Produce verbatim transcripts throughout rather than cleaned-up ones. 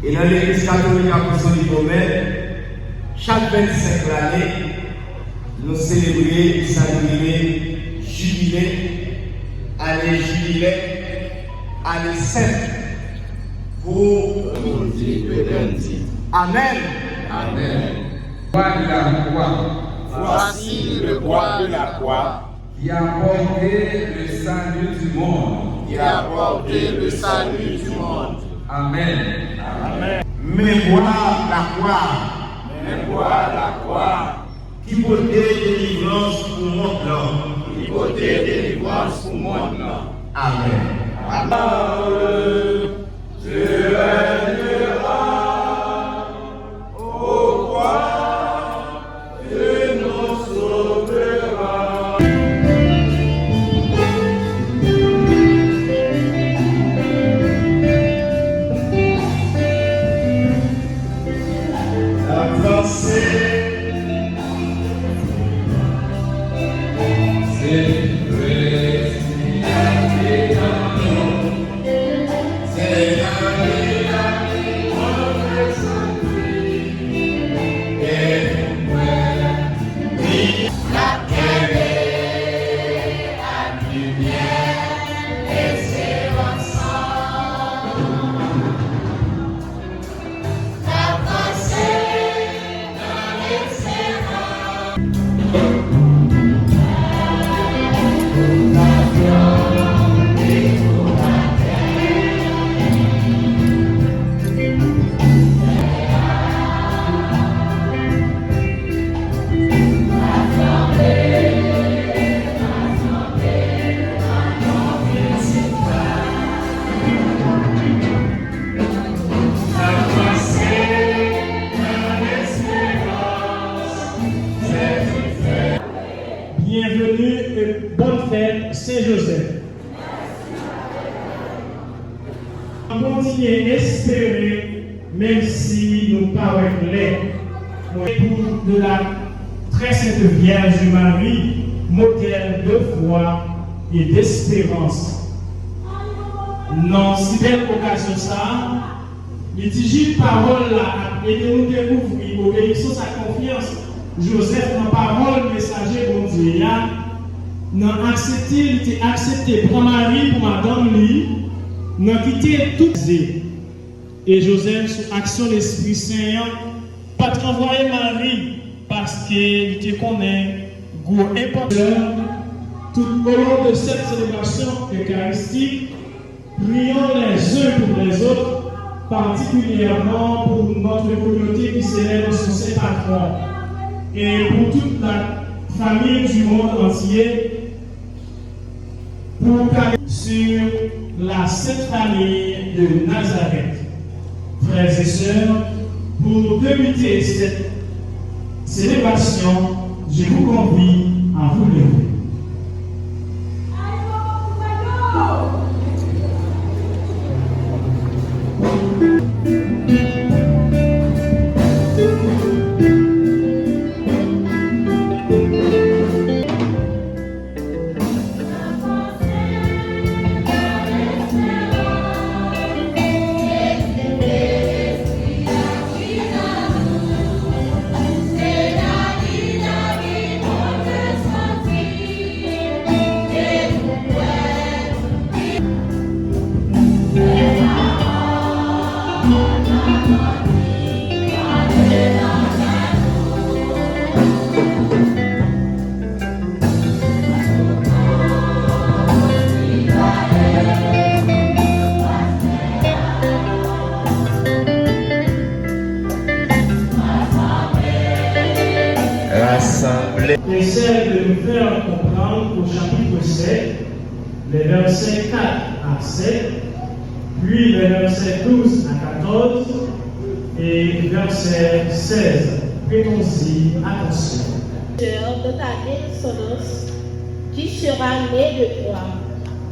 E nan Legliz Katolik Apostolik Women, chak vennsenk lane, nou selebre sa nou rele Jibile, ane jibilè, ane sent pou Bondye Etènite. Amèn. Amèn. Roi de la croix. Voici le roi de la croix. Qui a porté le salut du monde. Qui a porté le salut du monde. Amen. Amen. Men bwa lakwa. Men bwa lakwa. Ki pote delivrans pou mond lan. Ki pote delivrans pou mond lan. Amen. Amen. Au roi que nous sauvera. Avansé, c'est Bienvenue et bonne fête Saint Joseph. Kontinye espere, menm si nou pa wè klè. Pour de la très sainte Vierge Marie, modèle de foi et d'espérance. Nan si bèl okazyon sa a, litiji pawòl la ap ede nou dekouvri obeyisans ak konfyans Jozèf nan pawòl mesaje Bondye a, nan aksepte, li te aksepte pran Mari pou madanm li, nan kite tout ze. E Jozèf, sou aksyon Lespri Sen an, pa t ranvwaye Mari, paske li te konnen gwo enpòtans. Tout au long de cette célébration eucharistique, prions les uns pour les autres, particulièrement pour notre communauté qui célèbre son saint patron et pour toute la famille du monde entier, pour carrer sur la Sainte Famille de Nazareth. Frères et sœurs, pour débuter cette célébration, je vous convie à vous lever. Rasanble. Essaie de nous faire comprendre au chapitre sept, les versets quatre à sept, puis les versets douze à quatorze et verset seize. Prêtons-y attention. De ta descendance, qui sera né de toi,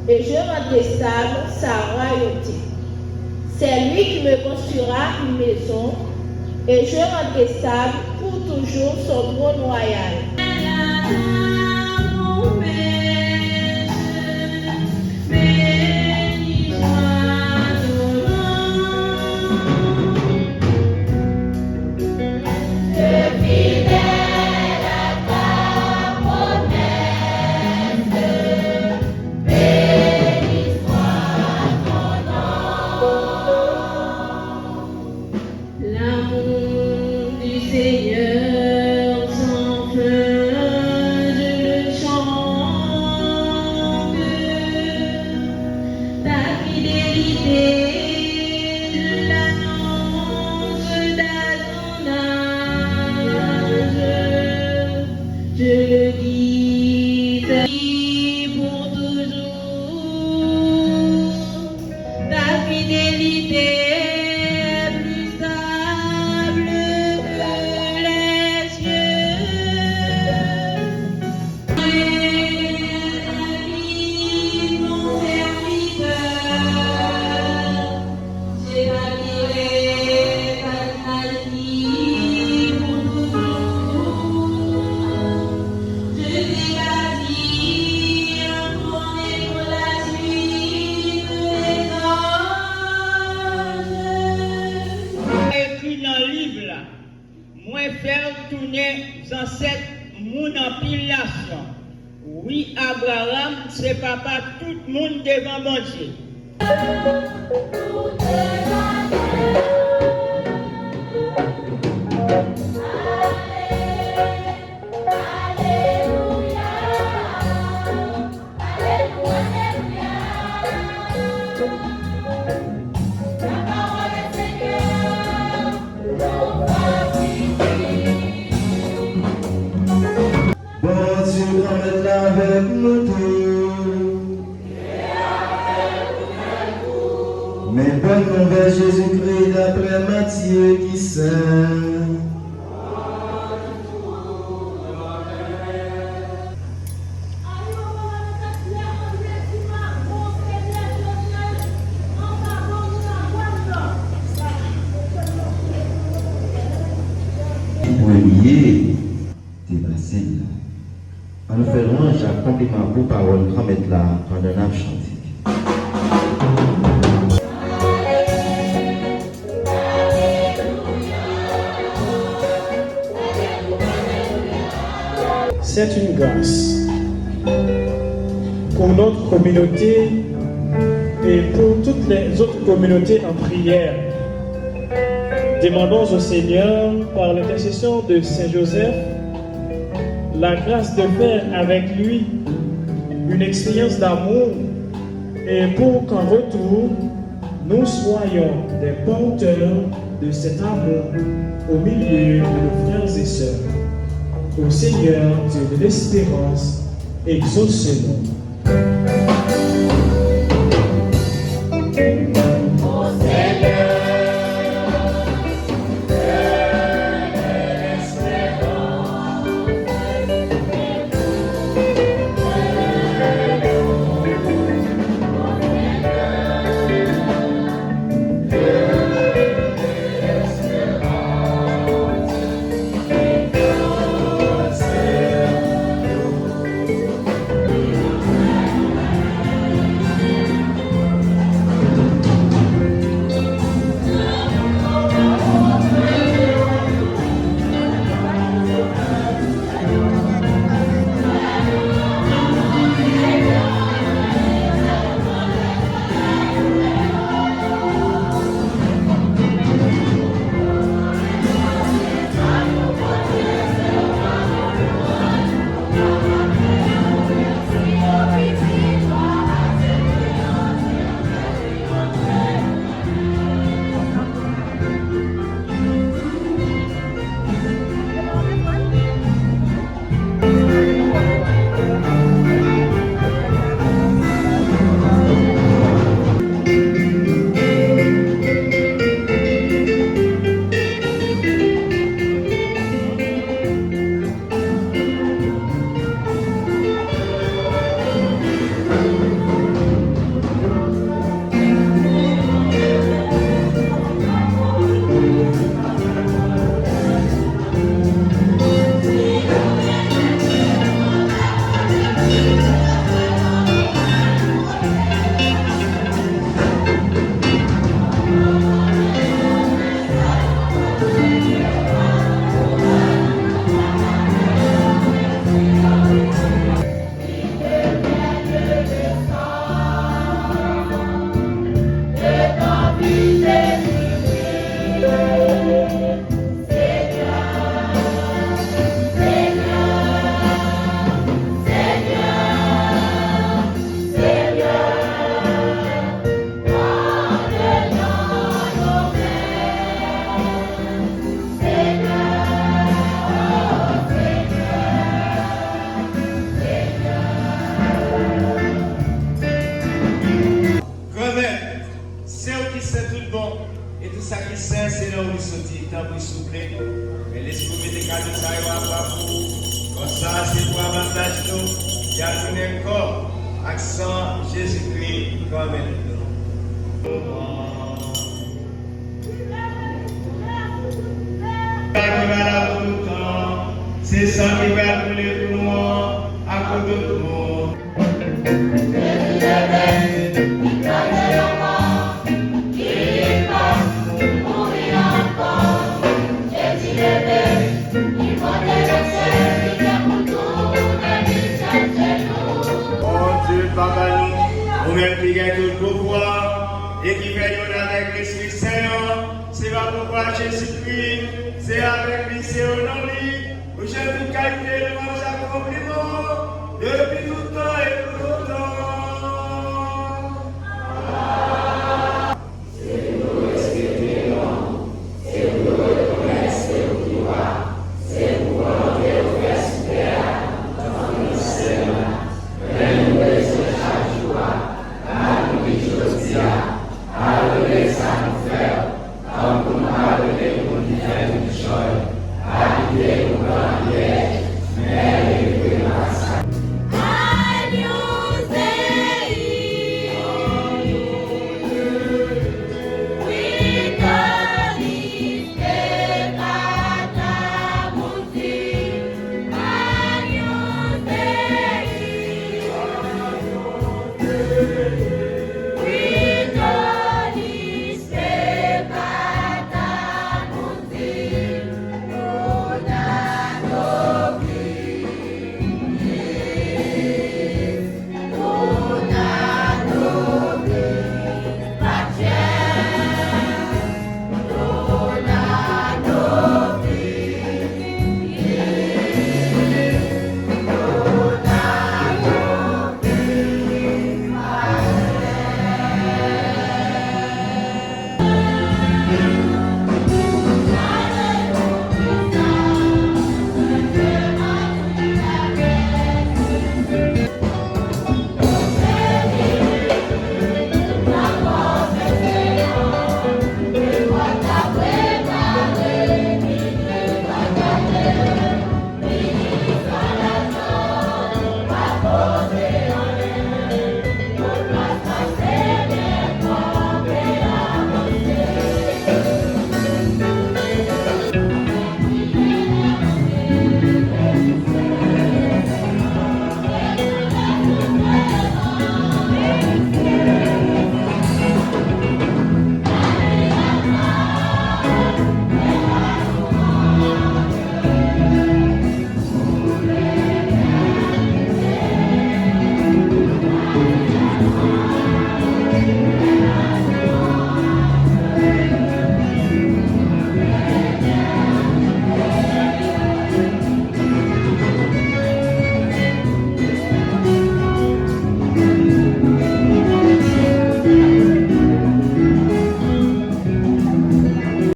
et je rendrai stable sa royauté. C'est lui qui me construira une maison, et je rendrai stable pour toujours son trône royal. Tounen zansèt moun anpil nasyon. Wi, Abraram se papa tout moun devan Bondye. Bondye Granmèt la avèk nou tou. Men bòn nouvèl Jezikri daprè Matye ki sen. Premye te ba sèn la. Ann fè lwanj ak konpliman pou pawòl Granmèt la pandan n ap chante. C'est une grâce pour notre communauté et pour toutes les autres communautés en prière. Demandons au Seigneur, par l'intercession de Saint Joseph, la grâce de faire avec lui une expérience d'amour et pour qu'en retour, nous soyons des porteurs de cet amour au milieu de nos frères et sœurs. Ô Seigneur, Dieu de l'espérance, exauce-nous. Granmèt, se ou ki sen tout bon, e tout sa ki sen, se nan ou li soti. Tanpri, souple, men Lespri w mete kado sa yo apa pou ou. Kò sa a se pou avantaj nou, y a tounen kò ak san Jezikri, Granmèt nou. Sa ki va la pou nou tan, se san ki pral koule pou nou an, akoz de nou. Jezi leve, li plante yon mò, li pa mouri ankò. Jezi leve, li voye Ki gen tout pouvwa e ki fè youn avèk Lespri Sen an, se pa pouvwa Jezikri, se avèk li, se o non li, ou jwenn tout kalite lwanj ak konpliman, depi tout tan e pou tout tan.